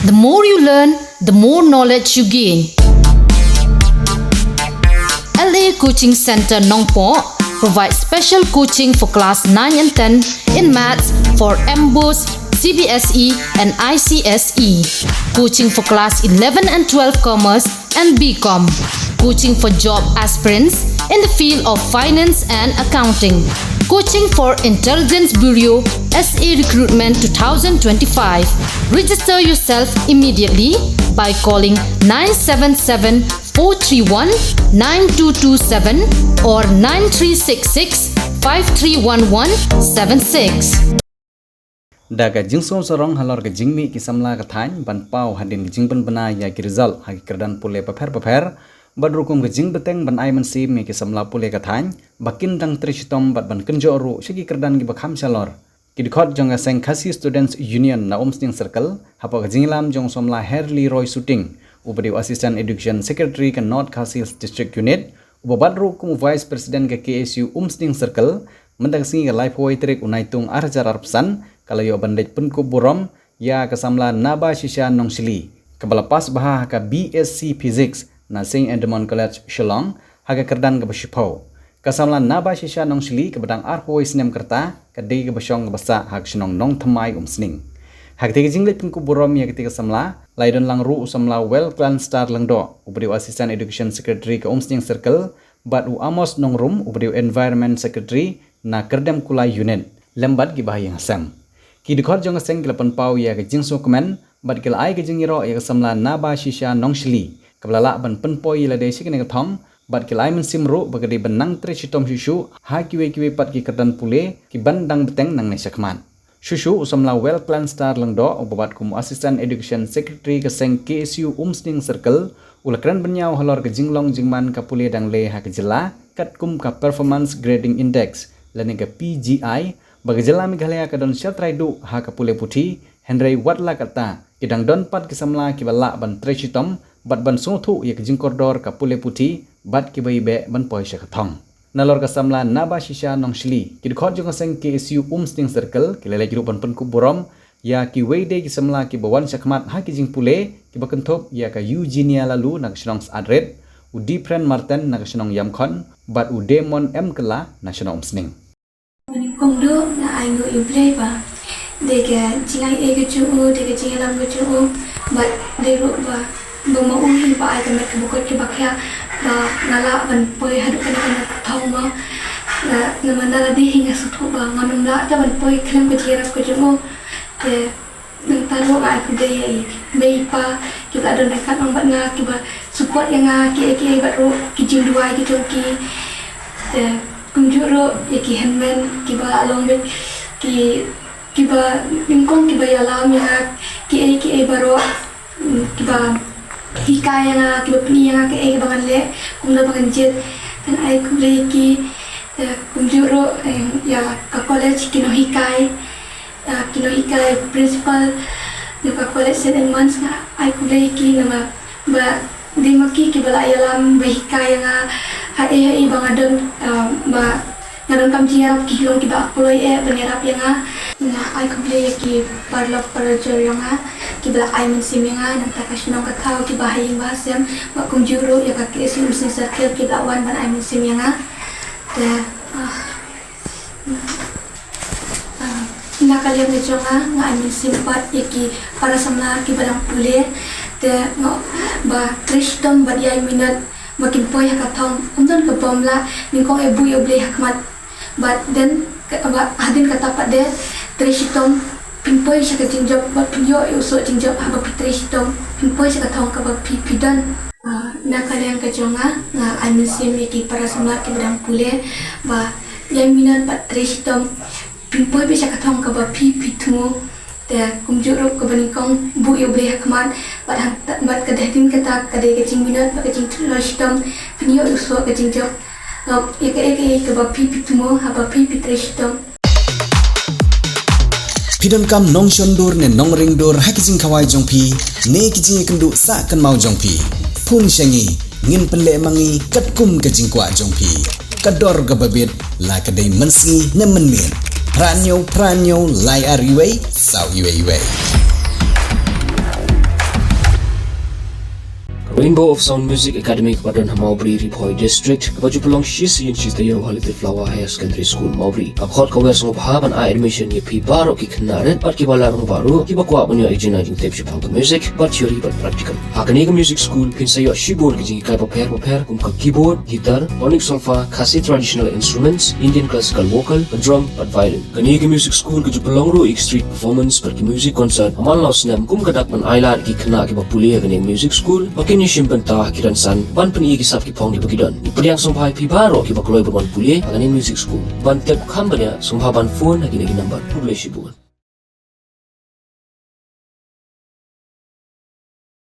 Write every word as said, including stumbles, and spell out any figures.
The more you learn, the more knowledge you gain. L A Coaching Center Nongpoh provides special coaching for class nine and ten in maths for MBOSE, C B S E, and I C S E. Coaching for class eleven and twelve commerce and B Com. Coaching for job aspirants in the field of finance and accounting. Coaching for Intelligence Bureau S A Recruitment two thousand twenty-five. Register yourself immediately by calling nine seven seven four three one nine two two seven or nine three six six five three one one seven six. Da ka jingsngewsarong halor ka jingmih ki samla ka thaiñ ban paw hadien ka jingpynbna ïa ki result ha ki kyrdan pule bapher bapher, bad ruh kum ka jingbteng ban ai mynsiem ïa ki samla pule ka thaiñ ba kin dang trei shitom bad ban kynjoh ruh sha ki kyrdan kiba kham shalor. Ki dkhot jong ka seng Khasi Students Union na Umsning Circle, hapoh ka jingïalam jong u samla Herli Roy Suting, uba dei u Assistant Education Secretary ka North Khasi Hills District Unit, uba bat ruh kum u Vice President ka K S U Umsning Circle, mynta ka sngi ka laiphew tarik u Naitung ar hajar arphew san, ka la ïoh ban leit pynkup burom ïa ka samla Nabashisha Nongshili, kaba la pass bha ha ka B S C Physics na Saint Edmund College Shillong, ha ka kyrdan kaba shiphew. Ka samla Nabashisha Nongshili, kaba dang arphew snem ka rta, ka dei kaba shong kaba sah ha ka shnong Nongthymmai Umsning. Ha katei ka jingleit pynkup burom ïa katei ka samla, la ïadon lang ruh u samla Well Clan Star Lyngdoh, uba dei u Assistant Education Secretary ka Umsning Circle, bad u Amos Nongrum, uba dei u Environment Secretary na Kyrdemkulai Unit, lem bad kiba ha ïing ha sem. Ki dkhot jong ka seng ki la pynpaw ïa ka jingsngewkmen bad ki la ai ka jingïaroh ïa ka samla Nabashisha Nongshili, kaba la lah ban pynpoi ïa lade sha kane ka thong, bad ki la ai mynsiem ruh ba ka dei ban nang trei shitom shuh shuh ha kiwei kiwei pat ki kyrdan pule kiban dang bteng nangne shakhmat. Shuh shuh u samla Well Clan Star Lyngdoh, uba bat kum u Assistant Education Secretary ka seng K S U Umsning Circle, u la kren bynñiaw halor ka jinglong jingman ka pule dang leh ha ka jylla, katkum ka Performance Grading Index, lane ka P G I, ba ka jylla Meghalaya ka don shatrai duh ha ka pule puthi, hynrei wat la katta, ki dang don pat ki samla kiba lah ban trei shitom bad ban sngewthuh ïa ka jingkordor ka pule puthi bad kiba ïeit ban poi sha ka thong. Nalor ka samla Nabashisha Nongshili, ki dkhot jong ka seng K S U Umsning Circle ki la leit ruh ban pynkup burom ïa kiwei de ki samla kiba wan shakhmat ha ki jingpule, kiba kynthup ïa ka Eugenia Laloo na ka shnong Syatrit, u Diphren Marten na ka shnong Ïamkhon, bad u Demon M Kylla na shnong Umsning. Nyngkong duh nga ai nguh ïa U Blei ba dei ka jingai ei ka jong u, dei ka jingïalam ka jong u, bad dei ruh ba, ba ma u hi ba ai ka met ka bukut kaba khiah ba nga lah ban poi haduh kane ka thong mo. Nga, namar nga la dei hi nga sngewthuh ba ngan ym lah te ban poi khlem ka jingïarap ka jong u. Te nangta ruh nga ai khublei ïa i mei i pa kiba la don ryngkat lang bad nga, kiba support ïa nga kiei kiei bad ruh ki jingduwai ki jong ki. Te kumjuh ruh ïa ki hynmen kiba la long bad ki, kiba nyngkong kiba ïalam ïa nga kiei kiei baroh, mm, kiba hikai ïa nga, kiba pyni ïa nga kaei kaba ngan leh, kumno ba ngan jied. Te nga ai khublei ïa ki. Te kumjuh ruh, eh, ïa ka college ki nonghikai, ah, ki nonghikai, principal jong ka college Saint Edmund's, nga ai khublei ïa ki namar ba dei ma ki kiba la ïalam ba hikai ïa nga ha ei ha ei ba nga don, ah, ba nga donkam jingïarap, ki long kiba kloi eh ban ïarap ïa nga. Nga ai khublei ïa ki paralok parajor jong nga kiba la ai mynsiem ïa nga, nangta ka shnong ka thaw, kiba ha ïing ba ha sem, bad kumjuh ruh ïa ka K S U Umsning Circle kiba la wan ban ai mynsiem ïa nga. Te, ah, Ah, na ka liang ka jong nga, nga ai mynsiem pat ïa ki para samla kiba dang pule, te nga, ba trei shitom bad ïai minot ba kin poi ha ka thong, ym don ka bym lah, nyngkong eh buh ïa U Blei ha khmat. Bad then, ka, ba, hadien kata pat de, trei shitom, phin poi sha ka jingjop, bad phin ïoh ïa u soh jingjop, haba phi trei shitom, phin poi sha ka thong kaba phi, phi don. Ah, na ka liang ka jong nga, nga ai mynsiem ïa ki para samla kiba dang pule, ba ïai minot bad trei shitom, phin poi beit sha ka thong kaba phi, phi thmu. Te kumjuh ruh kaba nyngkong buh ïa U Blei ha khmat, bad hangta, bad ka dei hadien kata ka dei ka jingminot bad ka jingtrei shitom, phin ïoh ïa u soh ka jingjop. Ïa kaei kaei kaba phi, phi thmu, haba phi, phi trei shitom. Phi donkam nongshon dur ne nongring dur ha ki jingkhawai jong phi ne ki jingïakynduh sah kynmaw jong phi? Phone sha ngi, ngin pynleh ma ngi katkum ka jingkwah jong phi. Ka dor kaba bit, la ka dei mynsngi ne mynmiet. Phra hynñiew phra hynñiew lai ar wei saw wei wei. Rainbow of Sound Music Academy kaba don ha Mawbri, Ri Bhoi District, kaba ju pynlong shi sien shi taïew ha Little Flower Higher Secondary School, Mawbri, ka khot ka wer sngewbha ban ai admission ïa phi baroh ki khynnah rit bad kiba lah rangbah ruh, kiba kwah ban ïoh ïa ka jingtip shaphang ka music, bad theory bad practical. Ha kane ka music school phin sa ïoh shibun ki jinghikai bapher bapher kum ka keyboard, guitar, tonic solfa, Khasi traditional instruments, Indian classical vocal, ka drum bad violin. Kane ka music school ka ju pynlong ruh ïa ki street performance bad ki music concert ha man la u snem, kum ka dak ban ailad ïa ki khynnah kiba pule ha kane ka music school ba kin ïashim bynta ha ki rynsan ban pyni ïa ki sap ki phong kiba ki don. Ngi pdiang sngewbha ïa phi baroh kiba kloi ban wan pule ha kane ka music school. Ban tip kham bniah sngewbha ban phone ha kine ki number. Khublei shibun.